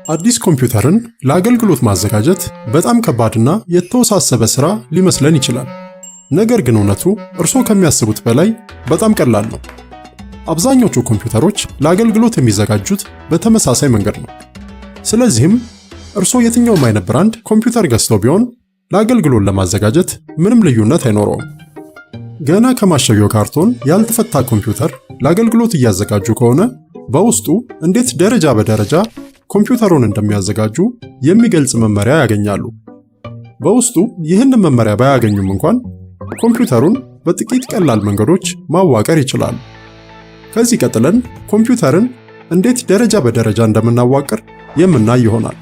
አዲስ ኮምፒውተርን ለአገልግሎት ማዘጋጀት በጣም ከባድና የተወሳሰበ ሥራ ሊመስለን ይችላል። ነገር ግን እውነቱ እርስዎ ከሚያስቡት በላይ በጣም ቀላል ነው። አብዛኞቹ ኮምፒውተሮች ለአገልግሎት የሚዘጋጁት በተመሳሳይ መንገድ ነው። ስለዚህም እርስዎ የትኛውም አይነት brand ኮምፒውተር ገዝተው ቢሆን ለአገልግሎት ለማዘጋጀት ምንም ልዩነት አይኖረውም። ገና ከማሸጊያው ካርቶን ያልተፈታ ኮምፒውተር ለአገልግሎት እያዘጋጁ ከሆነ በውስጡ እንዴት ደረጃ በደረጃ ኮምፒውተሩን እንደሚያዘጋጁ የሚገልጽ መመሪያ ያገኛሉ። በውስጡ ይህንን መመሪያ ባያገኙም እንኳን ኮምፒውተሩን በጥቂት ቀላል መንገዶች ማዋቀር ይችላሉ። ከዚህ ቀጥለን ኮምፒውተርን እንዴት ደረጃ በደረጃ እንደምናዋቅር የምናይ ይሆናል።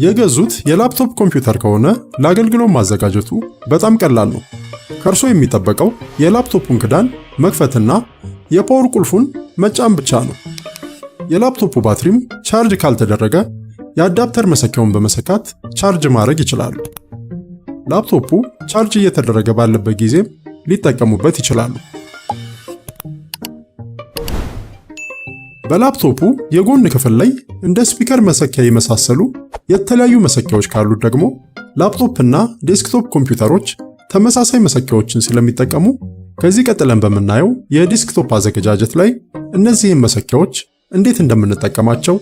የገዙት የላፕቶፕ ኮምፒውተር ከሆነ ለአገልግሎት ማዘጋጀቱ በጣም ቀላል ነው። ከእርሶ የሚጠበቀው የላፕቶፑን ክዳን መክፈትና የ power ቁልፉን መጫን ብቻ ነው። የላፕቶፑ ባትሪም charge ካልተደረገ የ adapter መሰኪያውን በመሰካት charge ማድረግ ይችላሉ። ላፕቶፑ charge እየተደረገ ባለበት ጊዜም ሊጠቀሙበት ይችላሉ። በላፕቶፑ የጎን ክፍል ላይ እንደ speaker መሰኪያ የመሳሰሉ የተለያዩ መሰኪያዎች ካሉት ደግሞ ላፕቶፕ እና desktop ኮምፒውተሮች ተመሳሳይ መሰኪያዎችን ስለሚጠቀሙ ከዚህ ቀጥለን በምናየው የ desktop አዘገጃጀት ላይ እነዚህን መሰኪያዎች እንዴት እንደምንጠቀማቸው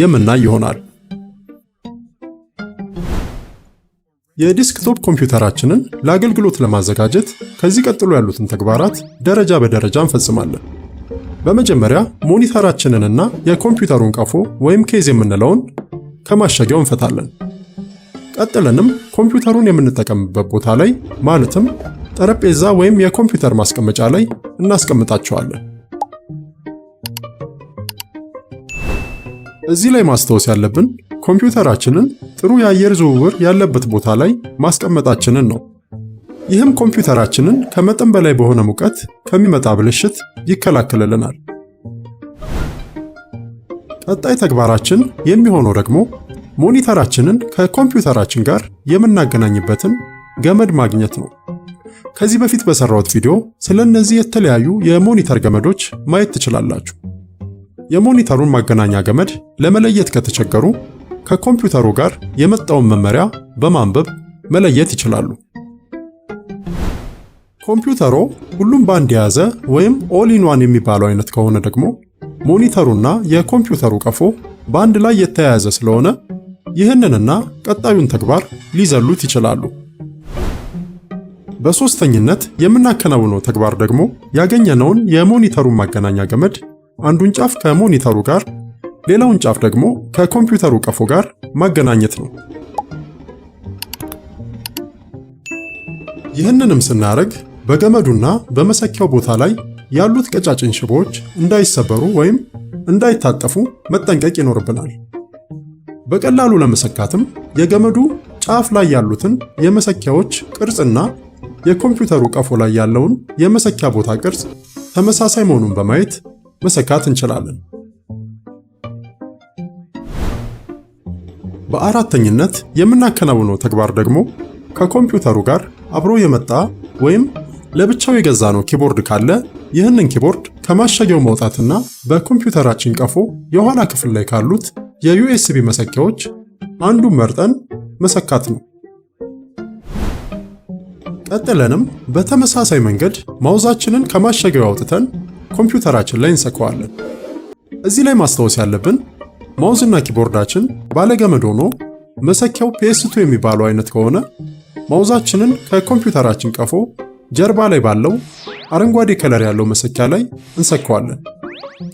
የምናይ ይሆናል። የ desktop ኮምፒውተራችንን ለአገልግሎት ለማዘጋጀት ከዚህ ቀጥሎ ያሉትን ተግባራት ደረጃ በደረጃ እንፈጽማለን። በመጀመሪያ ሞኒተራችንንና የኮምፒውተሩን ቀፎ ወይም case የምንለውን ከማሸጊያው እንፈታለን። ቀጥለንም ኮምፒውተሩን የምንጠቀምበት ቦታ ላይ ማለትም ጠረጴዛ ወይም የኮምፒውተር ማስቀመጫ ላይ እናስቀምጣቸዋለን። እዚህ ላይ ማስታወስ ያለብን ኮምፒውተራችንን ጥሩ የአየር ዝውውር ያለበት ቦታ ላይ ማስቀመጣችንን ነው። ይህም ኮምፒውተራችንን ከመጠን በላይ በሆነ ሙቀት ከሚመጣ ብልሽት ይከላከልልናል። ቀጣይ ተግባራችን የሚሆነው ደግሞ ሞኒተራችንን ከኮምፒውተራችን ጋር የምናገናኝበትን ገመድ ማግኘት ነው። ከዚህ በፊት በሰራሁት ቪዲዮ ስለ እነዚህ የተለያዩ የ monitor ገመዶች ማየት ትችላላችሁ። የሞኒተሩን ማገናኛ ገመድ ለመለየት ከተቸገሩ ከኮምፒውተሩ ጋር የመጣውን መመሪያ በማንበብ መለየት ይችላሉ። ኮምፒውተሮ ሁሉም ባንድ የያዘ ወይም all in one የሚባለው አይነት ከሆነ ደግሞ ሞኒተሩና የኮምፒውተሩ ቀፎ በአንድ ላይ የተያያዘ ስለሆነ ይህንንና ቀጣዩን ተግባር ሊዘሉት ይችላሉ። በሶስተኝነት የምናከናውነው ተግባር ደግሞ ያገኘነውን የሞኒተሩን ማገናኛ ገመድ አንዱን ጫፍ ከሞኒተሩ ጋር ሌላውን ጫፍ ደግሞ ከኮምፒውተሩ ቀፎ ጋር ማገናኘት ነው። ይህንንም ስናደርግ በገመዱና በመሰኪያው ቦታ ላይ ያሉት ቀጫጭን ሽቦዎች እንዳይሰበሩ ወይም እንዳይታጠፉ መጠንቀቅ ይኖርብናል። በቀላሉ ለመሰካትም የገመዱ ጫፍ ላይ ያሉትን የመሰኪያዎች ቅርጽና የኮምፒውተሩ ቀፎ ላይ ያለውን የመሰኪያ ቦታ ቅርጽ ተመሳሳይ መሆኑን በማየት መሰካት እንችላለን። በአራተኝነት የምናከናውነው ተግባር ደግሞ ከኮምፒውተሩ ጋር አብሮ የመጣ ወይም ለብቻው የገዛነው keyboard ካለ ይህንን keyboard ከማሸጊያው ማውጣትና በኮምፒውተራችን ቀፎ የኋላ ክፍል ላይ ካሉት የ USB መሰኪያዎች አንዱን መርጠን መሰካት ነው። ቀጥለንም በተመሳሳይ መንገድ mouse ኣችንን ከማሸጊያው አውጥተን ኮምፒውተራችን ላይ እንሰካዋለን። እዚህ ላይ ማስታወስ ያለብን mouse ና keyboard ኣችን ባለገመድ ሆኖ መሰኪያው PS2 የሚባለው አይነት ከሆነ mouse ኣችንን ከኮምፒውተራችን ቀፎ ጀርባ ላይ ባለው አረንጓዴ color ያለው መሰኪያ ላይ እንሰካዋለን።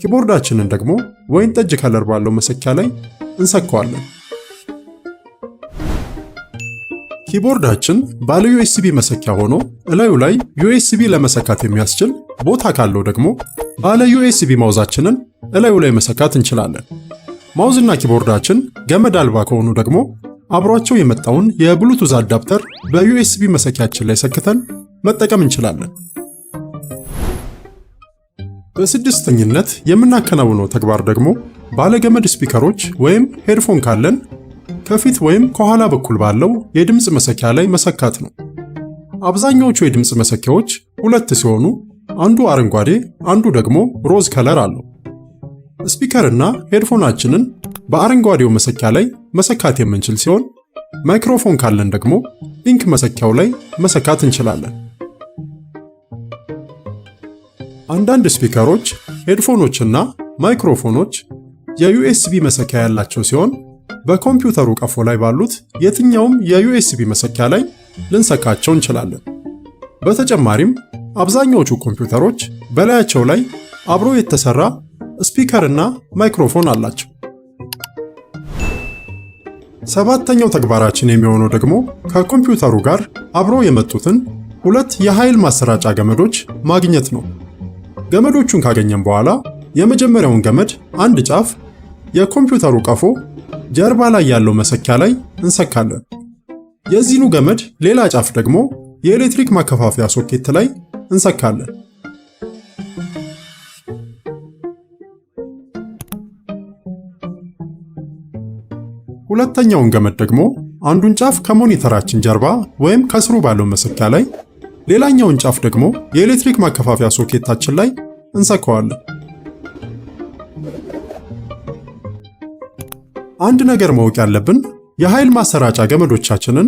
keyboard ኣችንን ደግሞ ወይን ጠጅ color ባለው መሰኪያ ላይ እንሰካዋለን። keyboard ኣችን ባለ USB መሰኪያ ሆኖ እላዩ ላይ USB ለመሰካት የሚያስችል ቦታ ካለው ደግሞ ባለ USB mouse ኣችንን እላዩ ላይ መሰካት እንችላለን። mouse ና keyboard ኣችን ገመድ አልባ ከሆኑ ደግሞ አብሯቸው የመጣውን የ Bluetooth adapter በ USB መሰኪያችን ላይ ሰክተን መጠቀም እንችላለን። በስድስተኝነት የምናከናውነው ተግባር ደግሞ ባለገመድ speaker ኦች ወይም headphone ካለን ከፊት ወይም ከኋላ በኩል ባለው የድምፅ መሰኪያ ላይ መሰካት ነው። አብዛኛዎቹ የድምፅ መሰኪያዎች ሁለት ሲሆኑ አንዱ አረንጓዴ፣ አንዱ ደግሞ ሮዝ color አለው። Speaker እና headphone ኣችንን በአረንጓዴው መሰኪያ ላይ መሰካት የምንችል ሲሆን ማይክሮፎን ካለን ደግሞ pink መሰኪያው ላይ መሰካት እንችላለን። አንዳንድ speaker ኦች፣ headphone ኦችና ማይክሮፎኖች የ USB መሰኪያ ያላቸው ሲሆን በኮምፒውተሩ ቀፎ ላይ ባሉት የትኛውም የ USB መሰኪያ ላይ ልንሰካቸው እንችላለን። በተጨማሪም አብዛኛዎቹ ኮምፒውተሮች በላያቸው ላይ አብሮ የተሰራ speaker እና ማይክሮፎን አላቸው። ሰባተኛው ተግባራችን የሚሆነው ደግሞ ከኮምፒውተሩ ጋር አብሮ የመጡትን ሁለት የኃይል ማሰራጫ ገመዶች ማግኘት ነው። ገመዶቹን ካገኘን በኋላ የመጀመሪያውን ገመድ አንድ ጫፍ የኮምፒውተሩ ቀፎ ጀርባ ላይ ያለው መሰኪያ ላይ እንሰካለን። የዚህኑ ገመድ ሌላ ጫፍ ደግሞ የኤሌክትሪክ ማከፋፈያ ሶኬት ላይ እንሰካለን። ሁለተኛውን ገመድ ደግሞ አንዱን ጫፍ ከሞኒተራችን ጀርባ ወይም ከስሩ ባለው መሰኪያ ላይ፣ ሌላኛውን ጫፍ ደግሞ የኤሌክትሪክ ማከፋፈያ ሶኬታችን ላይ እንሰካዋለን። አንድ ነገር ማወቅ ያለብን የኃይል ማሰራጫ ገመዶቻችንን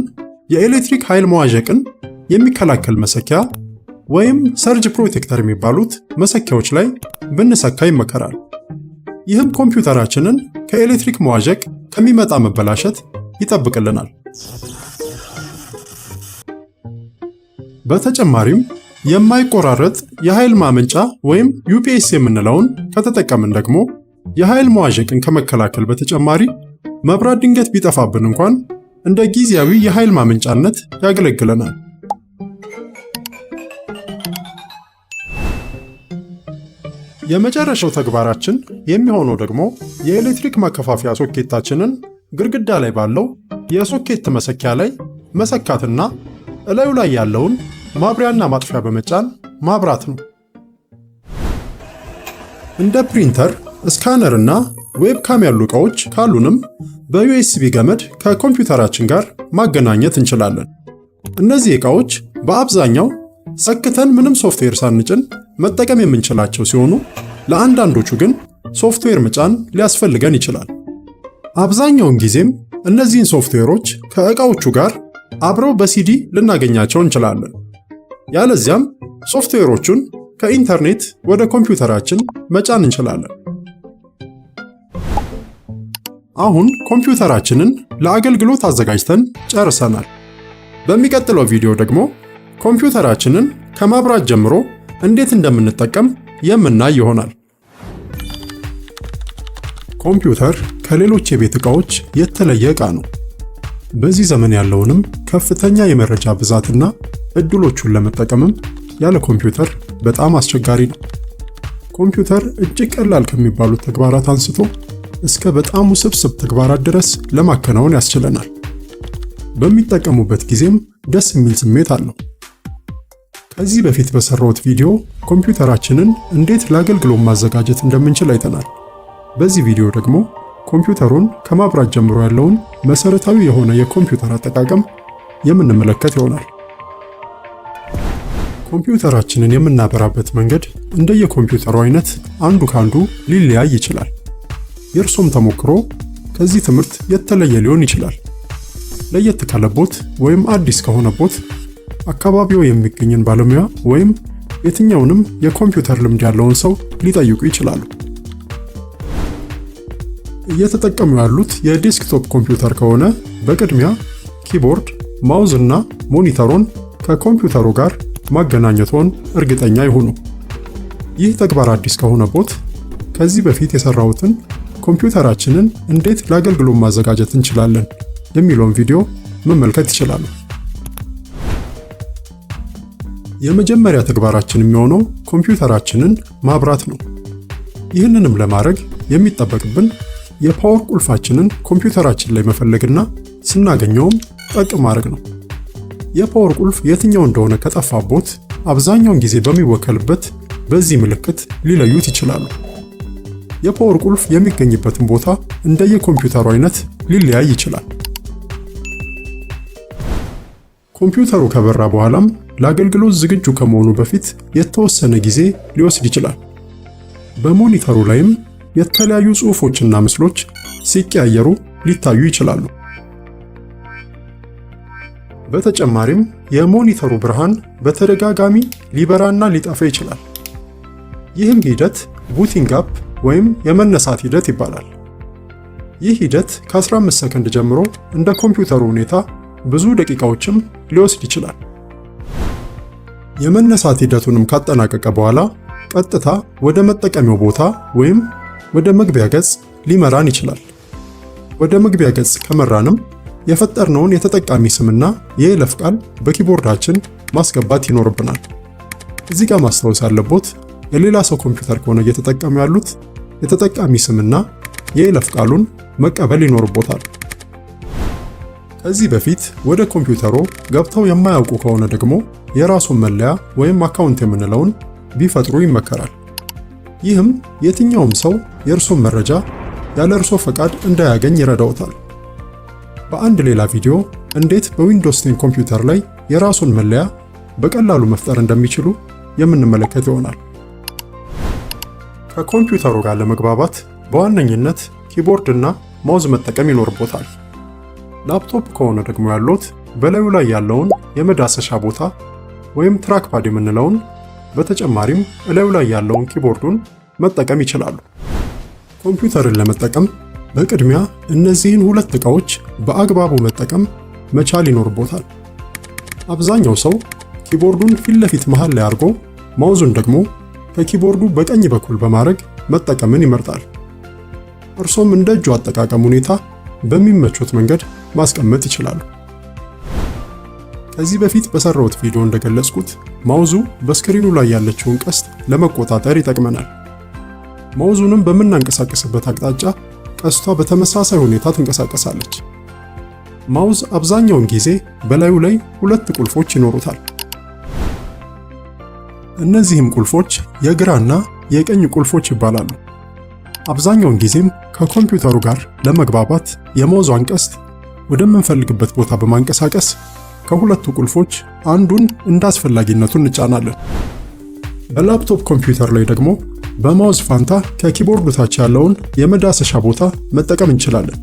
የኤሌክትሪክ ኃይል መዋዠቅን የሚከላከል መሰኪያ ወይም surge protector የሚባሉት መሰኪያዎች ላይ ብንሰካ ይመከራል። ይህም ኮምፒውተራችንን ከኤሌክትሪክ መዋዠቅ ከሚመጣ መበላሸት ይጠብቅልናል። በተጨማሪም የማይቆራረጥ የኃይል ማመንጫ ወይም UPS የምንለውን ከተጠቀምን ደግሞ የኃይል መዋዠቅን ከመከላከል በተጨማሪ መብራት ድንገት ቢጠፋብን እንኳን እንደ ጊዜያዊ የኃይል ማመንጫነት ያገለግለናል። የመጨረሻው ተግባራችን የሚሆነው ደግሞ የኤሌክትሪክ ማከፋፈያ ሶኬታችንን ግድግዳ ላይ ባለው የሶኬት መሰኪያ ላይ መሰካትና እላዩ ላይ ያለውን ማብሪያና ማጥፊያ በመጫን ማብራት ነው። እንደ printer፣ scanner እና webcam ያሉ ዕቃዎች ካሉንም በ USB ገመድ ከኮምፒውተራችን ጋር ማገናኘት እንችላለን። እነዚህ ዕቃዎች በአብዛኛው ሰክተን ምንም ሶፍትዌር ሳንጭን መጠቀም የምንችላቸው ሲሆኑ ለአንዳንዶቹ ግን ሶፍትዌር መጫን ሊያስፈልገን ይችላል። አብዛኛውን ጊዜም እነዚህን ሶፍትዌሮች ከዕቃዎቹ ጋር አብረው በሲዲ ልናገኛቸው እንችላለን። ያለዚያም ሶፍትዌሮቹን ከኢንተርኔት ወደ ኮምፒውተራችን መጫን እንችላለን። አሁን ኮምፒውተራችንን ለአገልግሎት አዘጋጅተን ጨርሰናል። በሚቀጥለው ቪዲዮ ደግሞ ኮምፒውተራችንን ከማብራት ጀምሮ እንዴት እንደምንጠቀም የምናይ ይሆናል። ኮምፒውተር ከሌሎች የቤት ዕቃዎች የተለየ ዕቃ ነው። በዚህ ዘመን ያለውንም ከፍተኛ የመረጃ ብዛትና እድሎቹን ለመጠቀምም ያለ ኮምፒውተር በጣም አስቸጋሪ ነው። ኮምፒውተር እጅግ ቀላል ከሚባሉት ተግባራት አንስቶ እስከ በጣም ውስብስብ ተግባራት ድረስ ለማከናወን ያስችለናል። በሚጠቀሙበት ጊዜም ደስ የሚል ስሜት አለው። ከዚህ በፊት በሰራሁት ቪዲዮ ኮምፒውተራችንን እንዴት ለአገልግሎት ማዘጋጀት እንደምንችል አይተናል። በዚህ ቪዲዮ ደግሞ ኮምፒውተሩን ከማብራት ጀምሮ ያለውን መሰረታዊ የሆነ የኮምፒውተር አጠቃቀም የምንመለከት ይሆናል። ኮምፒውተራችንን የምናበራበት መንገድ እንደየኮምፒውተሩ አይነት አንዱ ካንዱ ሊለያይ ይችላል። የእርሶም ተሞክሮ ከዚህ ትምህርት የተለየ ሊሆን ይችላል። ለየት ካለቦት ወይም አዲስ ከሆነቦት አካባቢው የሚገኝን ባለሙያ ወይም የትኛውንም የኮምፒውተር ልምድ ያለውን ሰው ሊጠይቁ ይችላሉ። እየተጠቀሙ ያሉት የ desktop ኮምፒውተር ከሆነ በቅድሚያ keyboard፣ mouse እና monitor ኦን ከኮምፒውተሩ ጋር ማገናኘቶን እርግጠኛ ይሁኑ። ይህ ተግባር አዲስ ከሆነቦት ከዚህ በፊት የሰራሁትን ኮምፒውተራችንን እንዴት ለአገልግሎት ማዘጋጀት እንችላለን የሚለውን ቪዲዮ መመልከት ይችላሉ። የመጀመሪያ ተግባራችን የሚሆነው ኮምፒውተራችንን ማብራት ነው። ይህንንም ለማድረግ የሚጠበቅብን የ power ቁልፋችንን ኮምፒውተራችን ላይ መፈለግና ስናገኘውም ጠቅ ማድረግ ነው። የ power ቁልፍ የትኛው እንደሆነ ከጠፋቦት አብዛኛውን ጊዜ በሚወከልበት በዚህ ምልክት ሊለዩት ይችላሉ። የ power ቁልፍ የሚገኝበትን ቦታ እንደየኮምፒውተሩ አይነት ሊለያይ ይችላል። ኮምፒውተሩ ከበራ በኋላም ለአገልግሎት ዝግጁ ከመሆኑ በፊት የተወሰነ ጊዜ ሊወስድ ይችላል። በ monitor ኡ ላይም የተለያዩ ጽሑፎችና ምስሎች ሲቀያየሩ ሊታዩ ይችላሉ። በተጨማሪም የሞኒተሩ ብርሃን በተደጋጋሚ ሊበራና ሊጠፋ ይችላል። ይህም ሂደት booting up ወይም የመነሳት ሂደት ይባላል። ይህ ሂደት ከ15 ሰከንድ ጀምሮ እንደ ኮምፒውተሩ ሁኔታ ብዙ ደቂቃዎችም ሊወስድ ይችላል። የመነሳት ሂደቱንም ካጠናቀቀ በኋላ ቀጥታ ወደ መጠቀሚያው ቦታ ወይም ወደ መግቢያ ገጽ ሊመራን ይችላል። ወደ መግቢያ ገጽ ከመራንም የፈጠርነውን የተጠቃሚ ስምና የይለፍ ቃል በ keyboard ኣችን ማስገባት ይኖርብናል። እዚህ ጋር ማስታወስ ያለቦት የሌላ ሰው ኮምፒውተር ከሆነ እየተጠቀሙ ያሉት የተጠቃሚ ስምና የይለፍ ቃሉን መቀበል ይኖርቦታል። ከዚህ በፊት ወደ ኮምፒውተሮ ገብተው የማያውቁ ከሆነ ደግሞ የራሱን መለያ ወይም account የምንለውን ቢፈጥሩ ይመከራል። ይህም የትኛውም ሰው የእርሶን መረጃ ያለ እርሶ ፈቃድ እንዳያገኝ ይረዳውታል። በአንድ ሌላ ቪዲዮ እንዴት በ Windows 10 ኮምፒውተር ላይ የራሱን መለያ በቀላሉ መፍጠር እንደሚችሉ የምንመለከት ይሆናል። ከኮምፒውተሩ ጋር ለመግባባት በዋነኝነት keyboard እና mouse መጠቀም ይኖርቦታል። ላፕቶፕ ከሆነ ደግሞ ያሉት በላዩ ላይ ያለውን የመዳሰሻ ቦታ ወይም trackpad የምንለውን፣ በተጨማሪም እላዩ ላይ ያለውን keyboard ኡን መጠቀም ይችላሉ። ኮምፒውተርን ለመጠቀም በቅድሚያ እነዚህን ሁለት ዕቃዎች በአግባቡ መጠቀም መቻል ይኖርቦታል። አብዛኛው ሰው keyboard ኡን ፊት ለፊት መሃል ላይ አድርጎ mouse ኡን ደግሞ ከ keyboard ኡ በቀኝ በኩል በማድረግ መጠቀምን ይመርጣል። እርሶም እንደ እጁ አጠቃቀም ሁኔታ በሚመቾት መንገድ ማስቀመጥ ይችላሉ። ከዚህ በፊት በሰራሁት ቪዲዮ እንደገለጽኩት mouse ኡ በ screen ኡ ላይ ያለችውን ቀስት ለመቆጣጠር ይጠቅመናል። Mouse ኡንም በምናንቀሳቅስበት አቅጣጫ ቀስቷ በተመሳሳይ ሁኔታ ትንቀሳቀሳለች። Mouse አብዛኛውን ጊዜ በላዩ ላይ ሁለት ቁልፎች ይኖሩታል። እነዚህም ቁልፎች የግራና የቀኝ ቁልፎች ይባላሉ። አብዛኛውን ጊዜም ከኮምፒውተሩ ጋር ለመግባባት የ mouse ኧን ቀስት ወደምንፈልግበት ቦታ በማንቀሳቀስ ከሁለቱ ቁልፎች አንዱን እንደ አስፈላጊነቱ እንጫናለን። በላፕቶፕ ኮምፒውተር ላይ ደግሞ በ mouse ፋንታ ከ keyboard ኡ ታች ያለውን የመዳሰሻ ቦታ መጠቀም እንችላለን።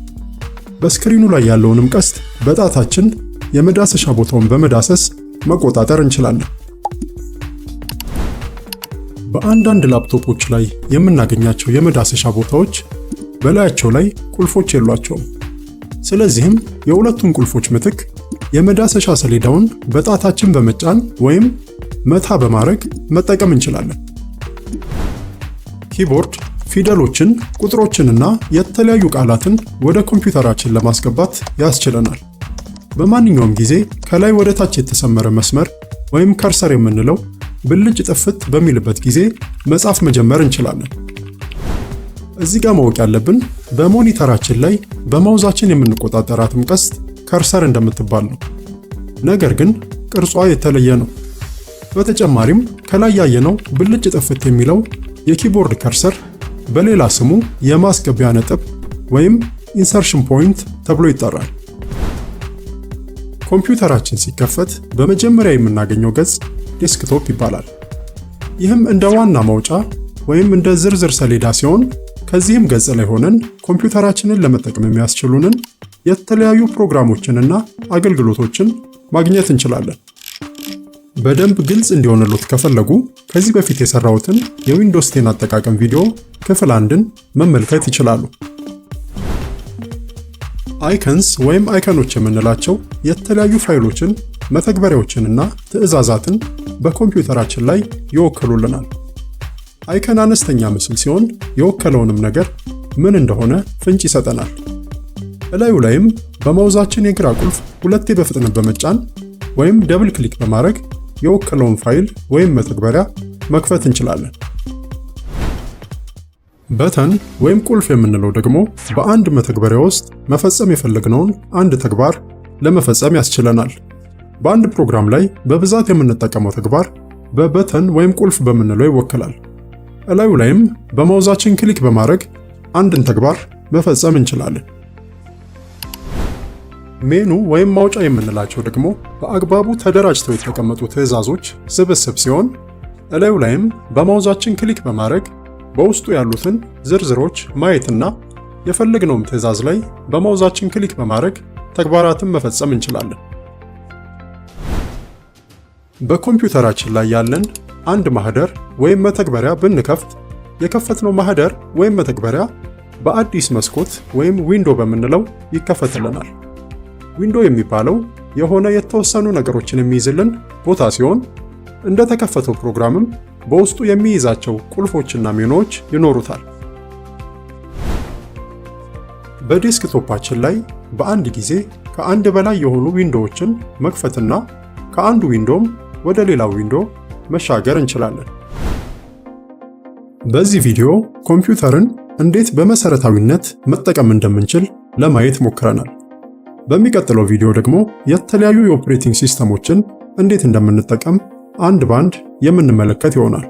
በ screen ኡ ላይ ያለውንም ቀስት በጣታችን የመዳሰሻ ቦታውን በመዳሰስ መቆጣጠር እንችላለን። በአንዳንድ ላፕቶፖች ላይ የምናገኛቸው የመዳሰሻ ቦታዎች በላያቸው ላይ ቁልፎች የሏቸውም። ስለዚህም የሁለቱን ቁልፎች ምትክ የመዳሰሻ ሰሌዳውን በጣታችን በመጫን ወይም መታ በማድረግ መጠቀም እንችላለን። Keyboard ፊደሎችን፣ ቁጥሮችንና የተለያዩ ቃላትን ወደ ኮምፒውተራችን ለማስገባት ያስችለናል። በማንኛውም ጊዜ ከላይ ወደ ታች የተሰመረ መስመር ወይም cursor የምንለው ብልጭ ጥፍት በሚልበት ጊዜ መጻፍ መጀመር እንችላለን። እዚህ ጋር ማወቅ ያለብን በሞኒተራችን ላይ በ mouse ኣችን የምንቆጣጠራትም ቀስት cursor እንደምትባል ነው። ነገር ግን ቅርጿ የተለየ ነው። በተጨማሪም ከላይ ያየነው ብልጭ ጥፍት የሚለው የ keyboard cursor በሌላ ስሙ የማስገቢያ ነጥብ ወይም insertion point ተብሎ ይጠራል። ኮምፒውተራችን ሲከፈት በመጀመሪያ የምናገኘው ገጽ desktop ይባላል። ይህም እንደ ዋና ማውጫ ወይም እንደ ዝርዝር ሰሌዳ ሲሆን፣ ከዚህም ገጽ ላይ ሆነን ኮምፒውተራችንን ለመጠቀም የሚያስችሉንን የተለያዩ ፕሮግራሞችንና አገልግሎቶችን ማግኘት እንችላለን። በደንብ ግልጽ እንዲሆንሎት ከፈለጉ ከዚህ በፊት የሰራሁትን የ Windows 10 አጠቃቀም ቪዲዮ ክፍል 1ን መመልከት ይችላሉ። Icons ወይም icon ኦች የምንላቸው የተለያዩ ፋይሎችን፣ መተግበሪያዎችንና ትዕዛዛትን በኮምፒውተራችን ላይ ይወክሉልናል። Icon አነስተኛ ምስል ሲሆን የወከለውንም ነገር ምን እንደሆነ ፍንጭ ይሰጠናል። እላዩ ላይም በ mouse ኣችን የግራ ቁልፍ ሁለቴ በፍጥነት በመጫን ወይም double click በማድረግ የወከለውን ፋይል ወይም መተግበሪያ መክፈት እንችላለን። Button ወይም ቁልፍ የምንለው ደግሞ በአንድ መተግበሪያ ውስጥ መፈጸም የፈለግነውን አንድ ተግባር ለመፈጸም ያስችለናል። በአንድ ፕሮግራም ላይ በብዛት የምንጠቀመው ተግባር በ button ወይም ቁልፍ በምንለው ይወከላል። እላዩ ላይም በ mouse ኣችን click በማድረግ አንድን ተግባር መፈጸም እንችላለን። ሜኑ ወይም ማውጫ የምንላቸው ደግሞ በአግባቡ ተደራጅተው የተቀመጡ ትዕዛዞች ስብስብ ሲሆን፣ እላዩ ላይም በ mouse ኣችን click በማድረግ በውስጡ ያሉትን ዝርዝሮች ማየትና የፈለግነውም ትዕዛዝ ላይ በ mouse ኣችን click በማድረግ ተግባራትን መፈጸም እንችላለን። በኮምፒውተራችን ላይ ያለን አንድ ማህደር ወይም መተግበሪያ ብንከፍት፣ የከፈትነው ማህደር ወይም መተግበሪያ በአዲስ መስኮት ወይም window በምንለው ይከፈትልናል። Window የሚባለው የሆነ የተወሰኑ ነገሮችን የሚይዝልን ቦታ ሲሆን፣ እንደ ተከፈተው ፕሮግራምም በውስጡ የሚይዛቸው ቁልፎችና ሜኖዎች ይኖሩታል። በ desktop ኣችን ላይ በአንድ ጊዜ ከአንድ በላይ የሆኑ window ዎችን መክፈትና ከአንዱ window ም ወደ ሌላው window መሻገር እንችላለን። በዚህ ቪዲዮ ኮምፒውተርን እንዴት በመሰረታዊነት መጠቀም እንደምንችል ለማየት ሞክረናል። በሚቀጥለው ቪዲዮ ደግሞ የተለያዩ የ operating system ኦችን እንዴት እንደምንጠቀም አንድ ባንድ የምንመለከት ይሆናል።